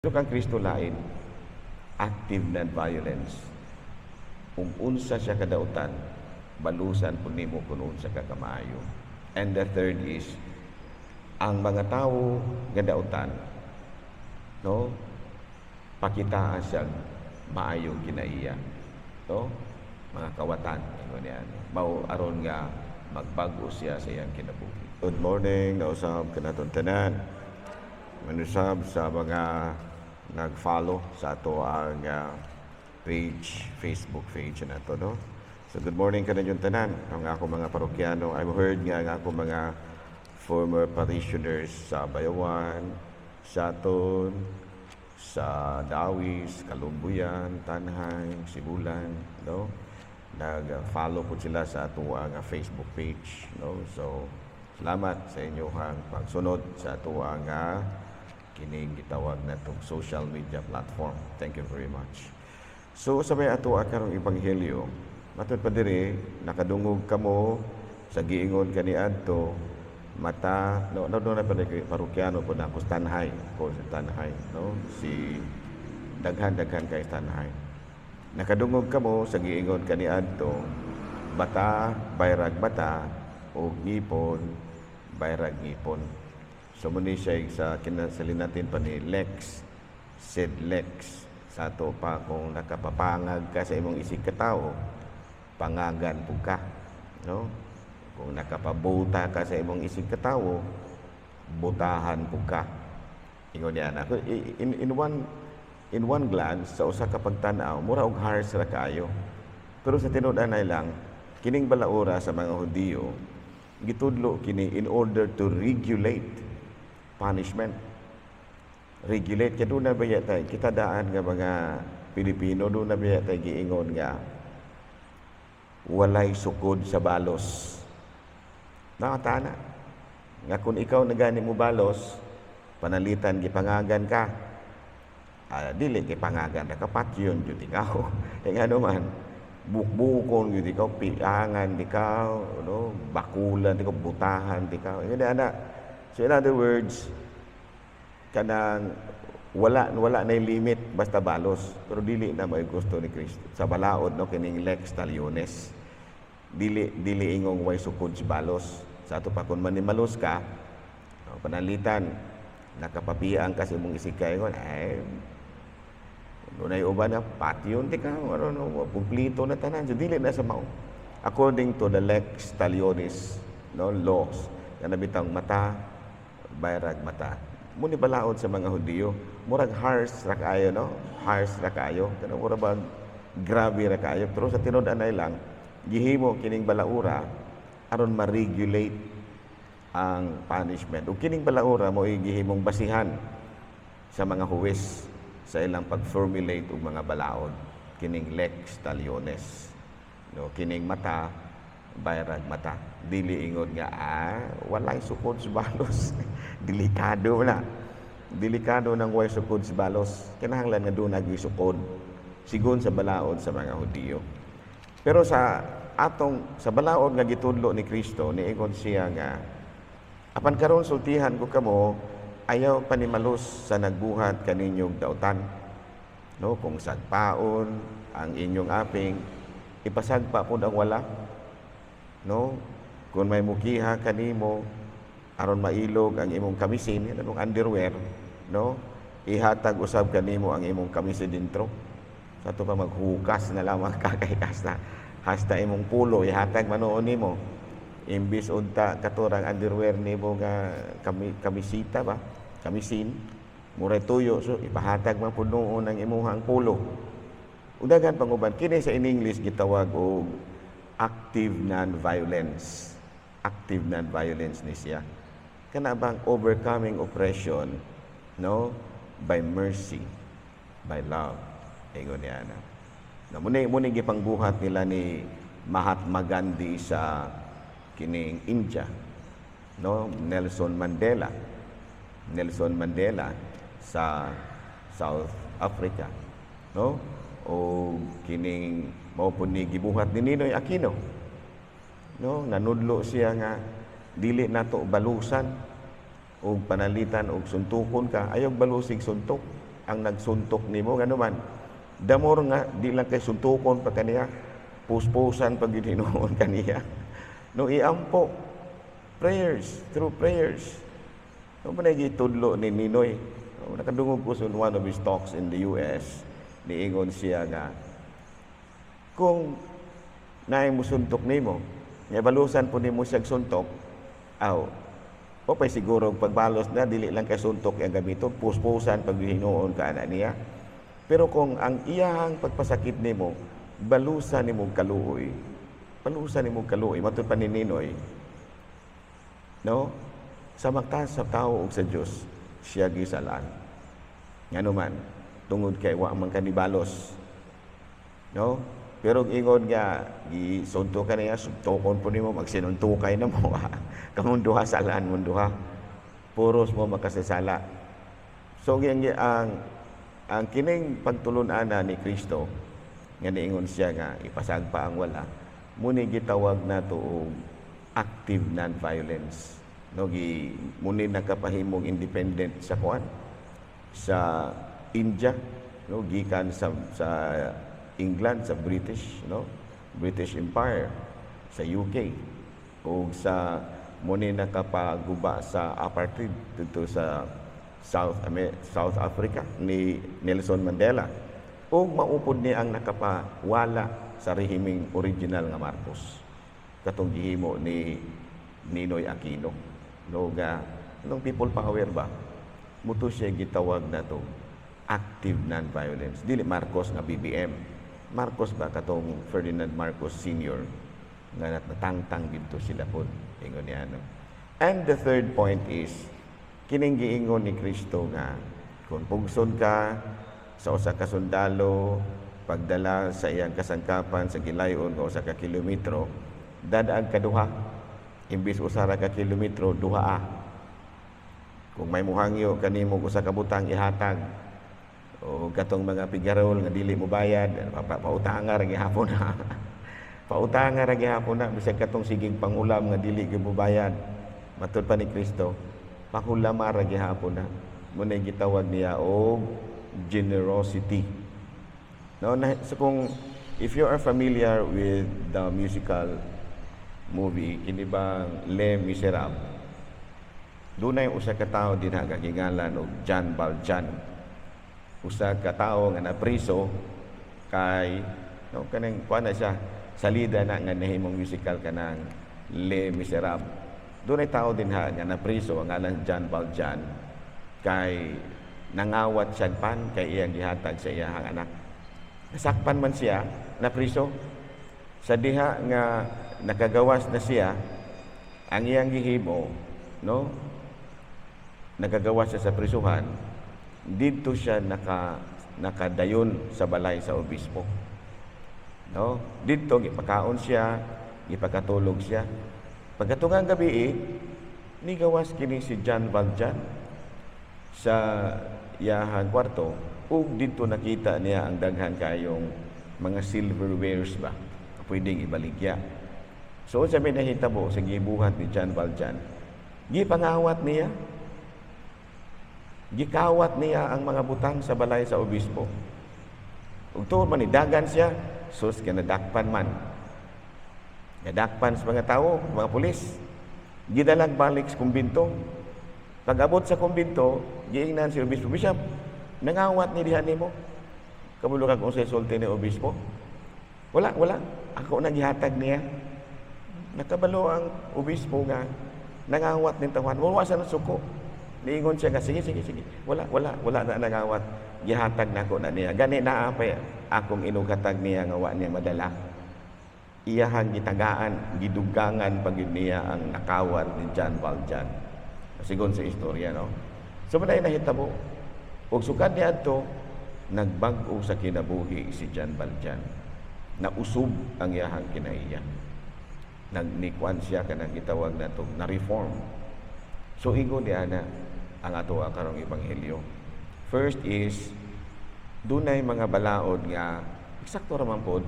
Pero kang Kristo lain, active non-violence. Kung unsa siya kadautan, balusan pud nimo kung unsa ka kamaayo. And the third is, ang mga tawo nga dautan, no, pakitaan siya maayong kinaiya. No? Mga kawatan, ingon niya. Mao aron nga magbag-o siya sa iyang kinabuhi. Good morning, nausab kanaton tanan. Manusab sa mga nag-follow sa ato ang page, Facebook page nato, no? So good morning kaninyong tanan, ang ako mga parokyano. I've heard nga ang ako mga former parishioners sa Bayawan, Saton, sa Dawis, Kalumbuyan, Tanjay, Sibulan, no? Nag-follow po sila sa ato ang Facebook page, no? So salamat sa inyong pagsunod sa ato ang kining gitawag natong social media platform. Thank you very much. So sa may ato karong ebanghelyo, matud pa diri nakadungog kamo sa giingon kaniadto, mata, no no no na pa parokyano po na ako sa Tanjay, ko sa Tanjay, no, si daghan daghan kay Tanjay. Nakadungog kamo sa giingon kaniadto, mata bayrag mata ug ngipon bayrag ngipon. So muni siya sa kinasalinatin pa ni lex sed lex. Sa ato pa, kung nakapapangag ka sa imong isig katawo, pangagan pud ka, no? Kung nakapabuta ka sa imong isig katawo, butahan pud ka. Ingon niya na in one glance, sa usa ka pagtan-aw, mura og harsh ra kaayo, pero sa tinud-anay lang kining balaura sa mga Hudiyo, gitudlo kini in order to regulate punishment, regulate kay duna ba tay kita daan nga mga Pilipino, duna ba tay giingon nga walay sukod sa balos. Nakatana nga kung ikaw nagani mo balos, panalitan gipangagan ka. Ah, dili gipangagan ra ka, patyon jud ikaw. Kay ngano man, bukbukon jud ikaw, piangan ikaw, no, bakulan ikaw, butahan ikaw. Ingani ana. So in other words, kanang wala wala na limit, basta balos. Pero dili na may gusto ni Kristo sa balaod, no, kining lex taliones. Dili dili ingong way sukod si balos. Sa ato pa, kung manimalos ka, no, panalitan nakapapiang ka sa imong isig kaingon, ay dunay uban na patyon ti ka, ano, no, kumplito na tanan. So dili na sa mao according to the lex talionis, no, laws kana bitang mata bayrag mata. Muni balaod sa mga Hudiyo, murag harsh ra kaayo, no, harsh ra kaayo, kanang mura bag grabe ra kaayo, pero sa tinud-anay lang, gihimo kining balaura aron ma-regulate ang punishment. Ug kining balaura mo gihimong basihan sa mga huwes sa ilang pag-formulate og mga balaod, kining lex taliones, no, kining mata bayrag mata. Dili ingon nga walay sukod sa balos. Delikado na, delikado nang way sukod sa balos. Kinahanglan nga duna gyud sukod sigon sa balaod sa mga Hudiyo. Pero sa atong sa balaod nga gitudlo ni Kristo, niingon siya nga, "Apan karon sultihan ko kamo, ayaw panimalos sa nagbuhat kaninyong dautan." No, kung sagpaon ang inyong aping, ipasagpa pud ang wala. No? Kung may mukiha kanimo aron mailog ang imong kamisin, imong underwear, no? Ihatag usab kanimo ang imong kamisin dintro. Sa ato pa, maghukas na lamang kakay hasta hasta imong pulo ihatag manuon nimo. Imbis unta katurang underwear nimo nga kamisita ba? Kamisin muray tuyo, so ipahatag man pud nuon ang imuhang pulo. Ug daghan pang uban. Kini sa in English gitawag og active non-violence. Active non-violence ni siya. Kana bang overcoming oppression, no, by mercy, by love. Ingon niya na. Na muni muni gipangbuhat nila ni Mahatma Gandhi sa kining India, no, Nelson Mandela. Nelson Mandela sa South Africa, no? O kining mao pud ni gibuhat ni Ninoy Aquino. No, nanudlo siya nga dili nato balusan og panalitan og suntukon ka, ayaw balusig suntok. ang nagsuntok nimo. Ngano man, the more nga di lang kay suntukon pa kaniya, puspusan pag hinuon kaniya, no? Iampo, prayers, through prayers, no? Man gitudlo ni Ninoy, no? Nakadungog ko sa one of his talks in the US, niingon siya nga kung naay musuntok nimo nga balusan po nimo siyag suntok, aw o pay siguro pagbalos na dili lang kay suntok ang gamiton, puspusan pag hinuon ka ana niya. Pero kung ang iyang pagpasakit nimo, balusan nimo kaluoy, balusan nimo kaluoy, matud pa ni Ninoy, no, sa magtaas sa tao ug sa Dios siya gisalaan. Ngano man, tungod kay wa man kanibalos, no? Pero ingon nga gisuntok ka niya, suntokon po nimo, magsinuntokay na mo kamong duha, salaan mong duha, puros mo makasasala. So ang ang, ang kining pagtulun-ana ni Kristo nga niingon siya nga ipasagpa ang wala muni, gitawag nato og active non-violence, no? Gi muni nakapahimong independent sa kuan, sa India, no, gikan sa England, sa British, no, British Empire, sa UK, ug sa muni nakapaguba sa apartheid dito sa South Africa ni Nelson Mandela, ug maupod ni ang nakapawala sa rehimeng original nga Marcos katong gihimo ni Ninoy Aquino, no, ga anong People Power ba. Muto siya gitawag na to active non-violence, dili Marcos nga BBM Marcos ba, katong Ferdinand Marcos Sr. nga natangtang didto sila pod, ingon niya, no? And the third point is kining giingon ni Kristo nga kung pugson ka sa usa ka sundalo pagdala sa iyang kasangkapan sa gilayon nga 1 ka kilometro, dadaag ka duha. Imbis 1 ra ka kilometro, duha ah. Kung may muhangyo kanimo usa ka butang, ihatag. O katong mga pigarol nga dili mo bayad, pautanga ra gihapon na, pautanga ra gihapon na. Bisag katong sigig pangulam nga dili gyud mo bayad, matud pa ni Kristo, pahulama ra gihapon na. Mo na gitawag niya og generosity, no? Na, so kung if you are familiar with the musical movie kini bang Les Miserables, dunay usa ka tawo dinha nga gingalan og Jean Valjean, usa ka tawo nga napriso kay, no, kanang kuan na siya, salida na nga nahimong musical kanang Les Miserables. Dunay tao dinha nga napriso, ang ngalan Jean Valjean, kay nangawat siya pan kay iyang gihatag sa iyang anak. Nasakpan man siya, napriso. Sa diha nga nakagawas na siya, ang iyang gihimo, no, nakagawas siya sa prisuhan, didto siya nakadayon sa balay sa obispo. No? Didto gipakaon siya, gipakatulog siya. Pagkatungang gabi eh, nigawas kini si Jean Valjean sa iyahang kwarto ug didto nakita niya ang daghan kayong mga silverwares ba pwedeng ibaligya. So unsa may nahitabo sa gibuhat ni Jean Valjean? Gipangawat niya. Gikawat niya ang mga butang sa balay sa obispo. Ug tuod man dagan siya, sus, ganadakpan man. Nadakpan sa mga tao, mga pulis. Gidalag balik sa kumbinto. Pag-abot sa kumbinto, giingnan si obispo, "Bishop, nangawat ni diha nimo." Kabalo ka kung sa sulti ni obispo? "Wala, wala. Ako na gihatag niya." Nakabalo ang obispo nga nangawat ning tawhan. Wala sa nasuko. Niingon siya nga, "Sige, sige, sige. Wala, wala, wala na nangawat. Gihatag nako na niya. Gani naa pa akong inughatag niya nga wa niya madala." Iyahang gitagaan, gidugangan pag niya ang nakawat ni Jean Valjean. Sigon sa istorya, no? So, manay nahitabo. Ug sukad niadto, nagbag-o sa kinabuhi si Jean Valjean. Nausob ang iyahang kinaiya. Nagnikwan siya kanang gitawag nato na reform. So ingon ni ana ang ato karong ebanghelyo. First is dunay mga balaod nga eksakto ra man pod,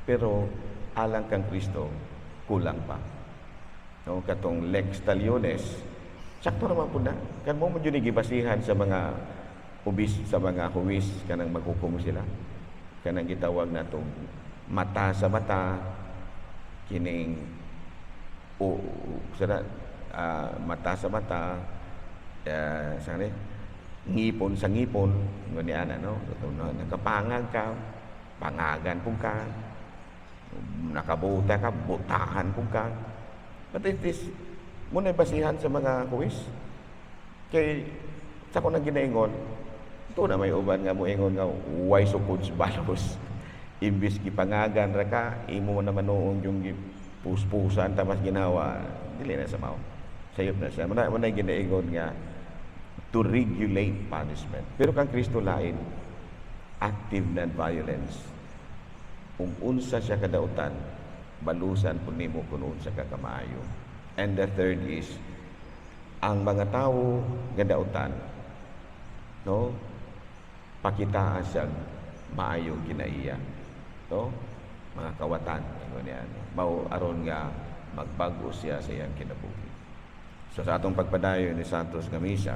pero alang kang Kristo kulang pa. No, katong lex talionis, sakto ra man pod na. Kan mo mo jud gibasihan sa mga ubis sa mga huwis kanang maghukom sila, kanang gitawag natong mata sa mata, kining o sana, mata sa mata, sa ngipon sa ngipon, ngani ana, no? Nakapangag ka, pangagan pud ka. Nakabuta ka, butahan pud ka. But it is muna basihan sa mga huwis kay sa ko nang ginaingon ito na may uban nga moingon nga way sukod sa balos. Imbis gipangagan ra ka, imo naman noong yung puspusan tamas ginawa, dili na sa mao, sayop na siya. Muna ginaingon nga to regulate punishment. Pero kang Kristo lain, active non-violence. Kung unsa siya kadautan, balusan pud nimo kung unsa ka kamaayo. And the third is ang mga tawo nga dautan, no, pakitaan siya maayo kinaiya, no, mga kawatan, ingon niya, mao aron nga magbag-o siya sa iyang kinabuhi. So sa atong pagpadayon ni Santos nga misa,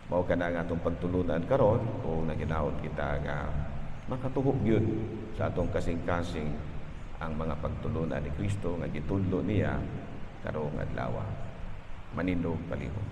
mao kana ang atong pagtulunan karon, kung naginaot kita nga makatuhok gyud sa atong kasing-kasing ang mga pagtulunan ni Kristo nga gitudlo niya karong adlaw. Manindog palihog.